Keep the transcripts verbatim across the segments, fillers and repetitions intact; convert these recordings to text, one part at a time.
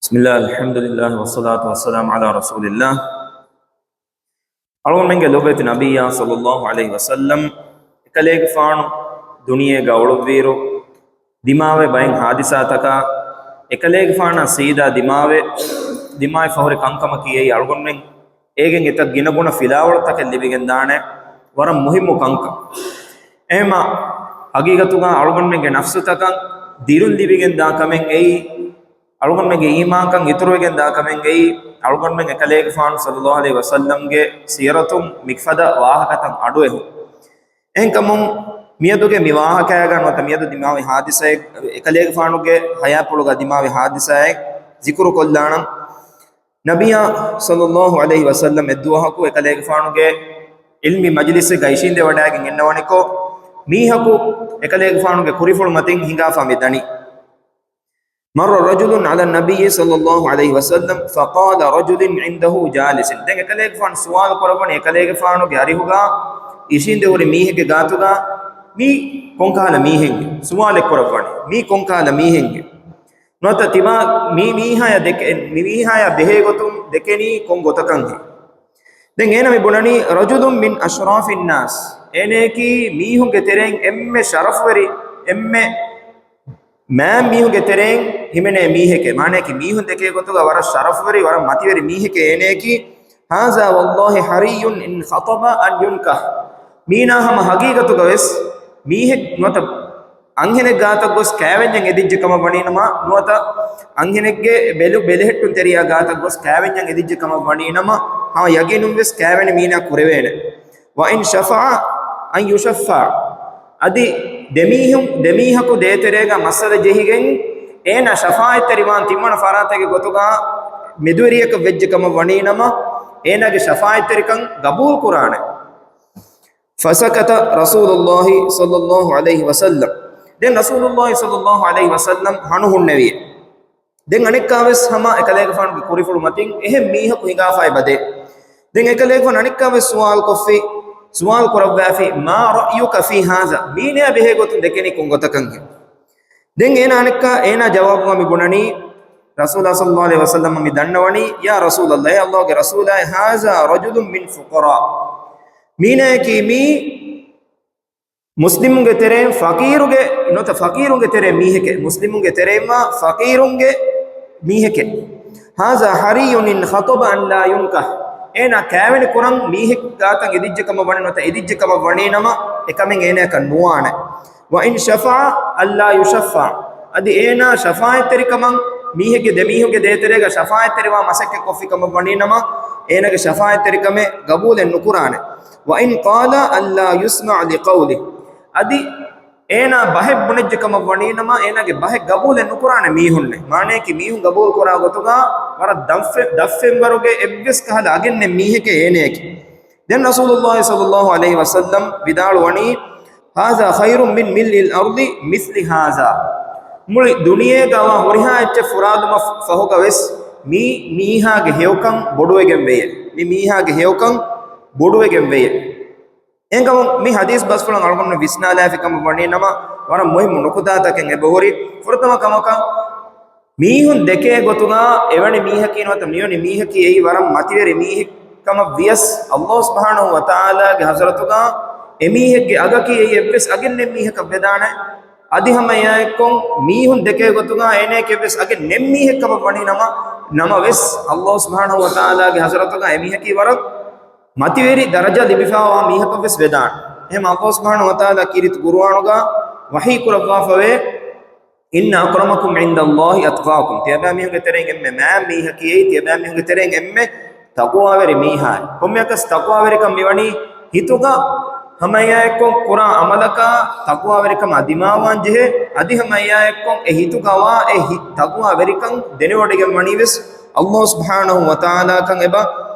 بسم الله، الحمد لله، والصلاة والسلام على رسول الله. އަޅުގަނޑުމެންގެ ލޮބުވެތި ނަބިއްޔާ ޞައްލައްލާހު ޢަލައިހި ވަސައްލަމް އެކަލޭގެފާނު ދުނިޔޭގަ އުޅުއްވިއިރު، ދިމާވެ ބައެއް ޙާދިސާތަކާ، އެކަލޭގެފާނާ ސީދާ ދިމާވެ، ދިމާވެ ފަހުރި ކަންކަމަކީ އެއީ އަޅުގަނޑުމެން އޭގެން އެތައް ގިނަގުނަ ފިލާވަޅުތަކެއް ލިބިގެން ދާނެ ވަރަށް މުހިއްމު ކަންކަން. އެހެމަ ހަގީގަތުގަ އަޅުގަނޑުމެންގެ ނަފްސުތަކަށް ދިރުން ލިބިގެން ދާ ކަމެއް އެއީ، އަޅުގަނޑުމެންގެ އީމާންކަން އިތުރުވެގެން ދާ ކަމެއް އެއީ، އަޅުގަނޑުމެން އެކަލޭގެފާނު ޞައްލައްލާހު ޢަލައިހި ވަސައްލަމްގެ ސީރަތުން މިފަދަ ވާހަކަތައް އަޑުއެހުން. އެހެންކަމުން މިއަދުގެ މި ވާހަކައިގަ ނުވަތަ މިއަދު ދިމާވި ޙާދިސާއެއް، އެކަލޭގެފާނުގެ ޙަޔާތްޕުޅުގަ ދިމާވި ޙާދިސާއެއް ޒިކުރު ކޮށްލާނަން. ނަބިއްޔާ ޞައްލައްލާހު ޢަލައިހި ވަސައްލަމް އެއްދުވަހަކު އެކަލޭގެފާނުގެ ޢިލްމީ މަޖިލިސްއެއްގަ އިށީނދެވަޑައިގެން އިންނަވަނިކޮށް، މީހަކު އެކަލޭގެފާނުގެ ކުރިފުޅު މަތިން ހިނގާފަ މި ދަނީ. مر رجل على النبي صلى الله عليه وسلم فقال رجل عنده جالس. ދެން އެކަލޭގެފާނު ސުވާލު ކުރައްވަނީ އެކަލޭގެފާނުގެ އަރިހުގަ އިށީނދެ ހުރި މީހެއްގެ ގާތުގަ، މީ ކޮންކަހަލަ މީހެއް؟ ސުވާލެއް ކުރައްވަނީ މީ ކޮންކަހަލަ މީހެއް؟ ނުވަތަ ތިބާ މި މީހާޔަށް ދެކެ-، މި މީހާޔާ ބެހޭ ގޮތުން ދެކެނީ ކޮން ގޮތަކަށްހެން؟ ދެން އޭނަ މި ބުނަނީ، رجل من أشراف الناس. އޭނަޔަކީ މީހުންގެ ތެރެއިން އެންމެ ޝަރަފުވެރި، އެންމެ މާތް މީހުންގެ ތެރެއިން ހިމެނޭ މީހެކޭ. މާނަޔަކީ މީހުން ދެކޭ ގޮތުގަ ވަރަށް ޝަރަފުވެރި، ވަރަށް މަތިވެރި މީހެކޭ އޭނަޔަކީ. هذا والله حري إن خطب أن ينكح. މީނާ ހަމަ ހަގީގަތުގަ ވެސް މީހެއް ނުވަތަ އަންހެނެއް ގާތަށް ގޮސް ކާވެންޏަށް އެދިއްޖެ ކަމަށް ވަނީ ނަމަ، ނުވަތަ އަންހެނެއްގެ ބެލު-، ބެލެހެއްޓުން ތެރެޔާ ގާތަށް ގޮސް ކާވެންޏަށް އެދިއްޖެ ކަމަށް ވަނީ ނަމަ، ހަމަ ޔަގީނުން ވެސް ކާވެނި މީނާ ކުރެވޭނެ. وإن شفع أن يشفع. އަދި ދެމީހުން، ދެމީހަކު ދޭތެރޭގަ މައްސަލަ ޖެހިގެން، އޭނާ ޝަފާޢަތްތެރިވާން ތިންވަނަ ފަރާތެއްގެ ގޮތުގަ މެދުވެރިޔަކަށް ވެއްޖެ ކަމަށް ވަނީ ނަމަ، އޭނާގެ ޝަފާޢަތްތެރިކަން ގަބޫލު ކުރާނެ. فسكت رسول الله صلى الله عليه وسلم. ދެން ރަސޫލުﷲ ޞައްލައްލާހު ޢަލައިހި ވަސައްލަމް ހަނު ހުންނެވި. ދެން އަނެއްކާވެސް ހަމަ އެކަލޭގެފާނުގެ ކުރިފުޅު މަތިން އެހެން މީހަކު ހިނގާފައި ބަދޭ. ދެން އެކަލޭގެފާނު އަނެއްކާވެސް ސުވާލު ކޮށްފި، ސުވާލު ކުރައްވާފި، ما رأيك في هذا؟ މީނަޔާ ބެހޭ ގޮތުން ދެކެނީ ކޮން ގޮތަކަށްހެން؟ ދެން އޭނާ އަނެއްކާ އޭނާ ޖަވާބުގަ މި ބުނަނީ، ރަސޫލާ ޞައްލައްލާހު ޢަލައިހި ވަސައްލަމަށް މި ދަންނަވަނީ، ޔާ ރަސޫލައްލާހް، އޭ ﷲގެ ރަސޫލާއޭ، هذا رجل من فقراء. މީނަޔަކީ މީ މުސްލިމުންގެ ތެރެއިން ފަޤީރުގެ، ނުވަތަ ފަޤީރުންގެ ތެރެއިން މީހެކޭ، މުސްލިމުންގެ ތެރެއިންވާ ފަޤީރުންގެ މީހެކޭ. هذا حري إن خطب أن لا ينكح. އޭނާ ކާވެނި ކުރަން މީހެއް ގާތަށް އެދިއްޖެ ކަމަށް ވަނީ، ނުވަތަ އެދިއްޖެ ކަމަށް ވަނީ ނަމަ، އެކަމެއް އޭނަޔަކަށް ނުވާނެ. وإن شفع أن لا يشفع. އަދި އޭނާ ޝަފާޢަތްތެރިކަމަށް މީހެއްގެ ދެމީހުންގެ ދޭތެރޭގަ ޝަފާޢަތްތެރިވާ މަސައްކަތް ކޮށްފި ކަމަށް ވަނީ ނަމަ، އޭނާގެ ޝަފާޢަތްތެރިކަމެއް ގަބޫލެއް ނުކުރާނެ. وإن قال أن لا يسمع لقوله. އަދި އޭނާ ބަހެއް ބުނެއްޖެ ކަމަށް ވަނީ ނަމަ، އޭނާގެ ބަހެއް ގަބޫލެއް ނުކުރާނެ މީހުންނެއް. މާނަޔަކީ މީހުން ގަބޫލު ކުރާ ގޮތުގަ ވަރަށް ދަށްފެ-، ދަށްފެންވަރުގެ އެއްވެސް ކަހަލަ އަގެއް ނެތް މީހެކޭ އޭނަޔަކީ. ދެން ރަސޫލުﷲ ޞައްލައްލާހު ޢަލައިހި ވަސައްލަމް ވިދާޅުވަނީ، هذا خير من ملء الأرض مثل هذا. މުޅި ދުނިޔޭގަވާ ހުރިހާ އެއްޗެއް ފުރާލުމަށް ފަހުގަވެސް މި މީހާގެ ހެޔޮކަން ބޮޑުވެގެން ވެޔޭ. މި މީހާގެ ހެޔޮކަން ބޮޑުވެގެން ވެޔޭ. އެހެންކަމުން މި ޙަދީޘް ބަސްފުޅަށް އަޅުގަނޑު ވިސްނާލާފި ކަމަށް ވަނީ ނަމަ، ވަރަށް މުހިއްމު ނުކުތާތަކެއް އެބަހުރި. ފުރަތަމަ ކަމަކަށް، މީހުން ދެކޭ ގޮތުގަ އެވަނި މީހަކީ ނުވަތަ މިވެނި މީހަކީ އެއީ ވަރަށް މަތިވެރި މީހެއް ކަމަށް ވިޔަސް، ﷲ ސުބްޙާނަހޫ ވަތަޢާލާގެ ޙަޟްރަތުގަ އެމީހެއްގެ އަގަކީ އެއީ އެއްވެސް އަގެއް ނެތް މީހަކަށް ވެދާނެ. އަދި ހަމަ އެއާއެއްކޮށް، މީހުން ދެކޭ ގޮތުގަ އޭނަޔަކީ އެއްވެސް އަގެއް ނެތް މީހެއް ކަމަށް ވަނީ ނަމަ، ނަމަވެސް، ﷲ ސުބްޙާނަހޫ ވަތަޢާލާގެ ޙަޟްރަތުގަ އެމީހަކީ ވަރަށް މަތިވެރި ދަރަޖަ ލިބިފައިވާ މީހަކަށްވެސް ވެދާނެ. އެހެން ﷲ ސުބްޙާނަހޫ ވަތަޢާލާ ކީރިތި ޤުރުއާނުގަ ވަޙީ ކުރައްވާފަވޭ، إن أكرمكم عند الله أتقاكم. ތިޔަބައިމީހުންގެ ތެރެއިން އެންމެ މާތް މީހަކީ އެއީ، ތިޔަބައިމީހުންގެ ތެރެއިން އެންމެ ތަޤްވާވެރި މީހާއޭ. ކޮންމެއަކަސް ތަޤްވާވެރިކަން މިވަނީ ހިތުގަ ހަމައެއާއެއްކޮށް ކުރާ ޢަމަލަކާ ތަޤްވާވެރިކަމާ ދިމާވާން ޖެހޭ، އަދި ހަމައެއާއެއްކޮށް އެ ހިތުގަވާ އެ ހި-، ތަޤްވާވެރިކަން ދެނެވޮޑިގެން ވަނީވެސް ﷲ ސުބްޙާނަހޫ ވަތަޢާލާކަން އެބަ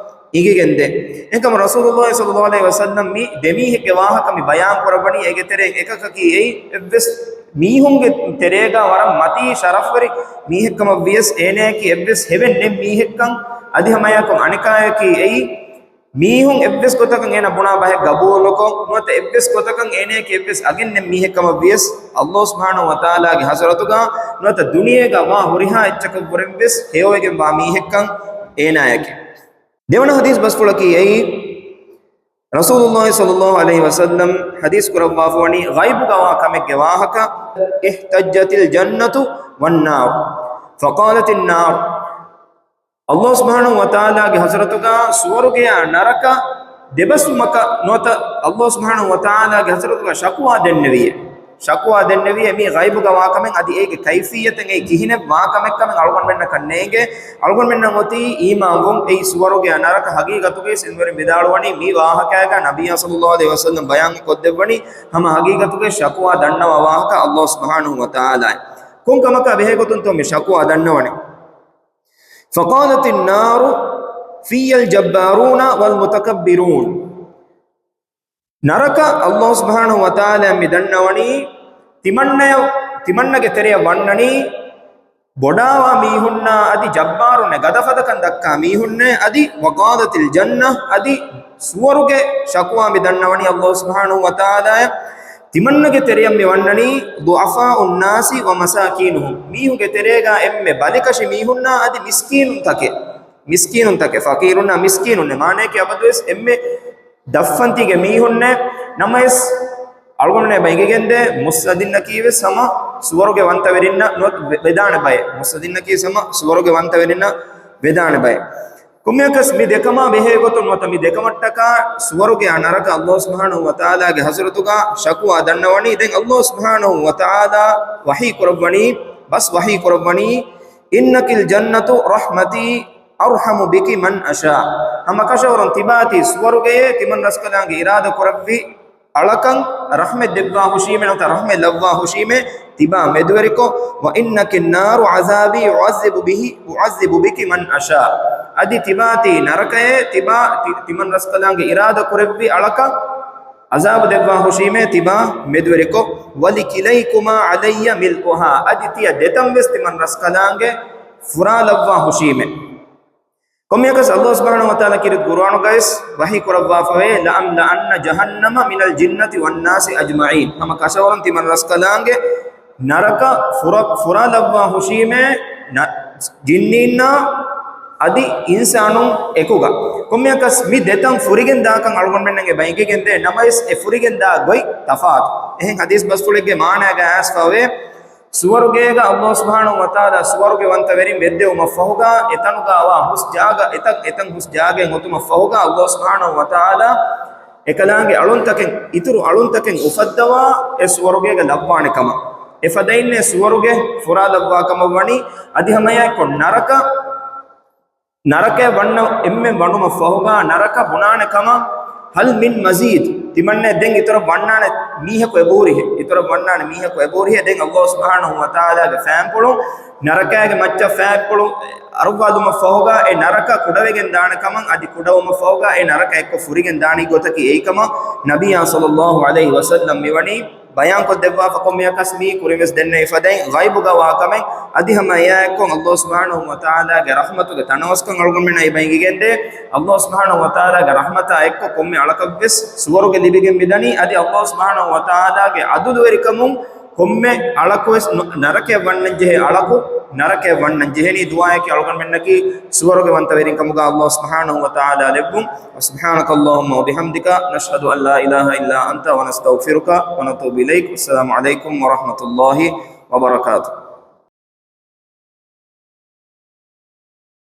އިނގިގެންދޭ. އެހެންކަމުން ރަސޫލުﷲ ޞައްލައްލާހު ޢަލައިހި ވަސައްލަމް މި ދެމީހެއްގެ ވާހަކަ މި ބަޔާން ކުރައްވަނީ، އޭގެ ތެރެއިން އެކަކަކީ އެއީ އެއްވެސް މީހުންގެ ތެރޭގަ ވަރަށް މަތީ ޝަރަފްވެރި މީހެއްކަމަށް ވިޔަސް، އޭނަޔަކީ އެއްވެސް ހެވެއް ނެތް މީހެއްކަން، އަދި ހަމައެއާއެކު އަނެކާޔަކީ އެއީ މީހުން އެއްވެސް ގޮތަކަށް އޭނަ ބުނާ ބަހެއް ގަބޫލުކޮށް، ނުވަތަ އެއްވެސް ގޮތަކަށް އޭނަޔަކީ އެއްވެސް އަގެއް ނެތް މީހެއް ކަމަށް ވިޔަސް، ﷲ ސުބްޙާނަހޫ ވަތަޢާލާގެ ޙަޟްރަތުގަ ނުވަތަ ދުނިޔޭގަ ވާ ހުރިހާ އެއްޗަކަށްވުރެން ވެސް ހެޔޮވެގެންވާ މީހެއްކަން އޭނާޔަކީ. ދެވަނަ ޙަދީޘް ބަސްފުޅަކީ އެއީ، ރަސޫލުﷲ ޞައްލަﷲ ޢަލައިހި ވަސައްލަމް ޙަދީޘް ކުރައްވާފަވަނީ ޣައިބުގަ ވާ ކަމެއްގެ ވާހަކަ، احتجت الجنة والنار فقالت النار. ﷲ ސުބްޙާނަހޫ ވަތަޢާލާގެ ޙަޟްރަތުގަ ސުވަރުގެޔާ ނަރަކަ ދެބަސްވުމަކަށް ނުވަތަ ﷲ ސުބްޙާނަހޫ ވަތަޢާލާގެ ޙަޟްރަތުގަ ޝަކުވާ ދެންނެވިއޭ. ޝަކުވާ ދެންނެވިއޭ މީ ޣައިބުގަ ވާ ކަމެއް، އަދި އޭގެ ކައިފިއްޔަތެއް އެއީ ކިހިނެއް ވާ ކަމެއްކަމެއް އަޅުގަނޑުމެންނަކަށް ނޭނގޭ. އަޅުގަނޑުމެންނަށް އޮތީ އީމާންވުން. އެއީ ސުވަރުގެޔާ ނަރަކަ ޙަޤީޤަތުގައި އެންމެ ވިދާޅުވަނީ މި ވާހަކައިގަ ނަބިއްޔާ ޞައްލަﷲ ޢަލައިހި ވަސައްލަމް ބަޔާން ކޮށްދެއްވަނީ ހަމަ ޙަޤީޤަތުގައި ޝަކުވާ ދަންނަވާ ވާހަކަ ﷲ ސުބްޙާނަހޫ ވަތަޢާލާ. ކޮން ކަމަކާ ބެހޭ ގޮތުންތޯ މި ޝަކުވާ ދަންނަވަނީ؟ فقالت النار في الجبارون والمتكبرون. ނަރަކަ ﷲ ސުބްޙާނަހޫ ވަތަޢާލާ މި ދަންނަވަނީ ތިމަންނަޔަށް، ތިމަންނަގެ ތެރެޔަށް ވަންނަނީ ބޮޑާވާ މީހުންނާ އަދި ޖައްބާރުންނެ ގަދަފަދަކަން ދައްކާ މީހުންނެ އަދި وقالت الجنة އަދި ސުވަރުގެ ޝަކުވާ މި ދަންނަވަނީ ﷲ ސުބްޙާނަހޫ ވަތަޢާލާ ތިމަންނަގެ ތެރެޔަށް މި ވަންނަނީ ضعفاء الناس ومساكينهم. މީހުންގެ ތެރޭގަ އެންމެ ބަލިކަށި މީހުންނާ އަދި މިސްކީނުންތަކެއް. މިސްކީނުންތަކެއް، ފަޤީރުންނާ މިސްކީނުންނެއް. މާނަޔަކީ އަބަދުވެސް އެންމެ ދަށްފަންތީގެ މީހުންނެއް. ނަމަވެސް އަޅުގަނޑުމެން ބައިގެގެންދޭ މުއްސަދިންނަކީވެސް ހަމަ ސުވަރުގެ ވަންތަވެރިންނަށް ނުވަތަ ވެ-، ވެދާނެ ބައެއް. މުއްސަދިންނަކީވެސް ހަމަ ސުވަރުގެ ވަންތަވެރިންނަށް ވެދާނެ ބައެއް. ކޮންމެއަކަސް މި ދެކަމާ ބެހޭ ގޮތުން ނުވަތަ މި ދެކަމަށްޓަކާ ސުވަރުގެއާ ނަރަކަ ﷲ ސުބްޙާނަހޫ ވަތަޢާލާގެ ޙަޟްރަތުގަ ޝަކުވާ ދަންނަވަނީ. ދެން ﷲ ސުބްޙާނަހޫ ވަތަޢާލާ ވަޙީ ކުރައްވަނީ، ބަސް ވަޙީ ކުރައްވަނީ، إنك الجنة رحمتي أرحم بِكِ مَنْ أَشَاءُ. ހަމަ ކަށަވަރުން ތިބާތީ ސުވަރުގެޔޭ ތިމަން ރަސްކަލާނގެ އިރާދަ ކުރެއްވި އަޅަކަށް ރަޙްމަތް ދެއްވާ ހުށީމޭ ނުވަތަ ރަޙްމަތް ލައްވާ ހުށީމޭ ތިބާ މެދުވެރިކޮށް، وَإِنَّكِ النَّارُ عَذَابِي أُعَذِّبُ بِهِ، أُعَذِّبُ بِكِ مَنْ أَشَاءُ. އަދި ތިބާތީ ނަރަކަޔޭ ތިބާ، ތި-، ތިމަން ރަސްކަލާނގެ އިރާދަ ކުރެއްވި އަޅަކަށް ޢަޒާބު ދެއްވާ ހުށީމޭ ތިބާ މެދުވެރިކޮށް، وَلِكِلَيْكُمَا عَلَيَّ مِلْؤُهَا، އަދި ތިޔަ ދެތަން ވެސް ތިމަން ރަސްކަލާނގެ ފުރާ ލައްވާ ހުށީމޭ. ކޮންމެއަކަސް ﷲ ސުބްޙާނަހޫ ވަތަޢާލާ ކީރިތި ޤުރުއާނުގައިވެސް ވަޙީ ކުރައްވާފަވޭ، لَأَمْلَأَنَّ جَهَنَّمَ مِنَ الْجِنَّةِ وَالنَّاسِ أَجْمَعِينَ. ހަމަ ކަށަވަރުން ތިމަން ރަސްކަލާނގެ ނަރަކަ ފުރަ-، ފުރާ ލައްވާ ހުށީމޭ ނަ-، ޖިންނީންނާ އަދި އިންސާނުން އެކުގަ. ކޮންމެއަކަސް މި ދެތަން ފުރިގެން ދާކަން އަޅުގަނޑުމެންނަށް އެ ބައިގެގެން ދޭ. ނަމަވެސް އެ ފުރިގެން ދާ ގޮތް ތަފާތު. އެހެން ޙަދީޘް ބަސްފުޅެއްގެ މާނައިގަ އައިސްފަވޭ، ސުވަރުގޭގަ ﷲ ސުބްޙާނަހޫ ވަތަޢާލާ ސުވަރުގެ ވަންތަވެރިން ވެއްދެވުމަށްފަހުގަ، އެތަނުގަ ވާ ހުސް ޖާގަ، އެތައް، އެތަން ހުސް ޖާގައިން އޮތުމަށްފަހުގަ، ﷲ ސުބްޙާނަހޫ ވަތަޢާލާ އެކަލާނގެ އަޅުންތަކެއް، އިތުރު އަޅުންތަކެއް އުފައްދަވާ އެ ސުވަރުގޭގަ ލައްވާނެ ކަމަށް. އެފަދައިންނޭ ސުވަރުގެ ފުރާ ލައްވާ ކަމަށް ވަނީ، އަދި ހަމައެއާއެއްކޮށް ނަރަކަ ނަރަކައަށް ވަންނަ އެންމެން ވަނުމަށްފަހުގަ ނަރަކަ ބުނާނެ ކަމަށް، هَلْ مِنْ مَزِيدٍ، ތިމަންނައަށް ދެން އިތުރަށް ވަންނާނެ މީހަކު އެބަހުރިހޭ، އިތުރަށް ވަންނާނެ މީހަކު އެބަހުރިހޭ. ދެން ﷲ ސުބްޙާނަހޫ ވަތަޢާލާގެ ފައިންޕުޅުން ނަރަކައިގެ މައްޗަށް ފައިންޕުޅުން އަރުއްވާލުމަށްފަހުގަ އެ ނަރަކަ ކުޑަވެގެން ދާނެ ކަމަށް، އަދި ކުޑަވުމަށްފަހުގަ އެ ނަރަކައަށް ކޮށް ފުރިގެން ދާނީ ގޮތަކީ އެއީ ކަމަށް ނަބިއްޔާ ޞައްލަﷲ ޢަލައިހި ވަސައްލަމް މިވަނީ ބަޔާންކޮށްދެއްވާފަ. ކޮންމެއަކަސް މީ ކުރިންވެސް ދެންނެވި ފަދައިން ޣައިބުގަ ވާ ކަމެއް، އަދި ހަމައެއާއެއްކޮށް ﷲ ސުބްޙާނަހޫ ވަތަޢާލާގެ ރަޙްމަތުގެ ތަނަވަސްކަން އަޅުގަނޑުމެންނަށް އެބަ އެނގިގެންދޭ. ﷲ ސުބްޙާނަހޫ ވަތަޢާލާގެ ރަޙްމަތާ އެއްކޮށް ކޮންމެ އަޅަކަށްވެސް ސުވަރުގެ ލިބިގެން މިދަނީ، އަދި ﷲ ސުބްޙާނަހޫ ވަތަޢާލާގެ ޢަދުލުވެރިކަމުން ކޮންމެ އަޅަކުވެސް ނަ-، ނަރަކަޔަށް ވަންނަންޖެހޭ އަޅަކު ނަރަކަޔަށް ވަންނަންޖެހެނީ. ދުޢާއަކީ އަޅުގަނޑުމެންނަކީ ސުވަރުގެ ވަންތަވެރިން ކަމުގަ ﷲ ސުބްޙާނަހޫ ވަތަޢާލާ ލެއްވުން. وسبحانك اللهم وبحمدك، نشهد أن لا إله إلا أنت، ونستغفرك ونتوب إليك. والسلام عليكم ورحمة الله وبركاته.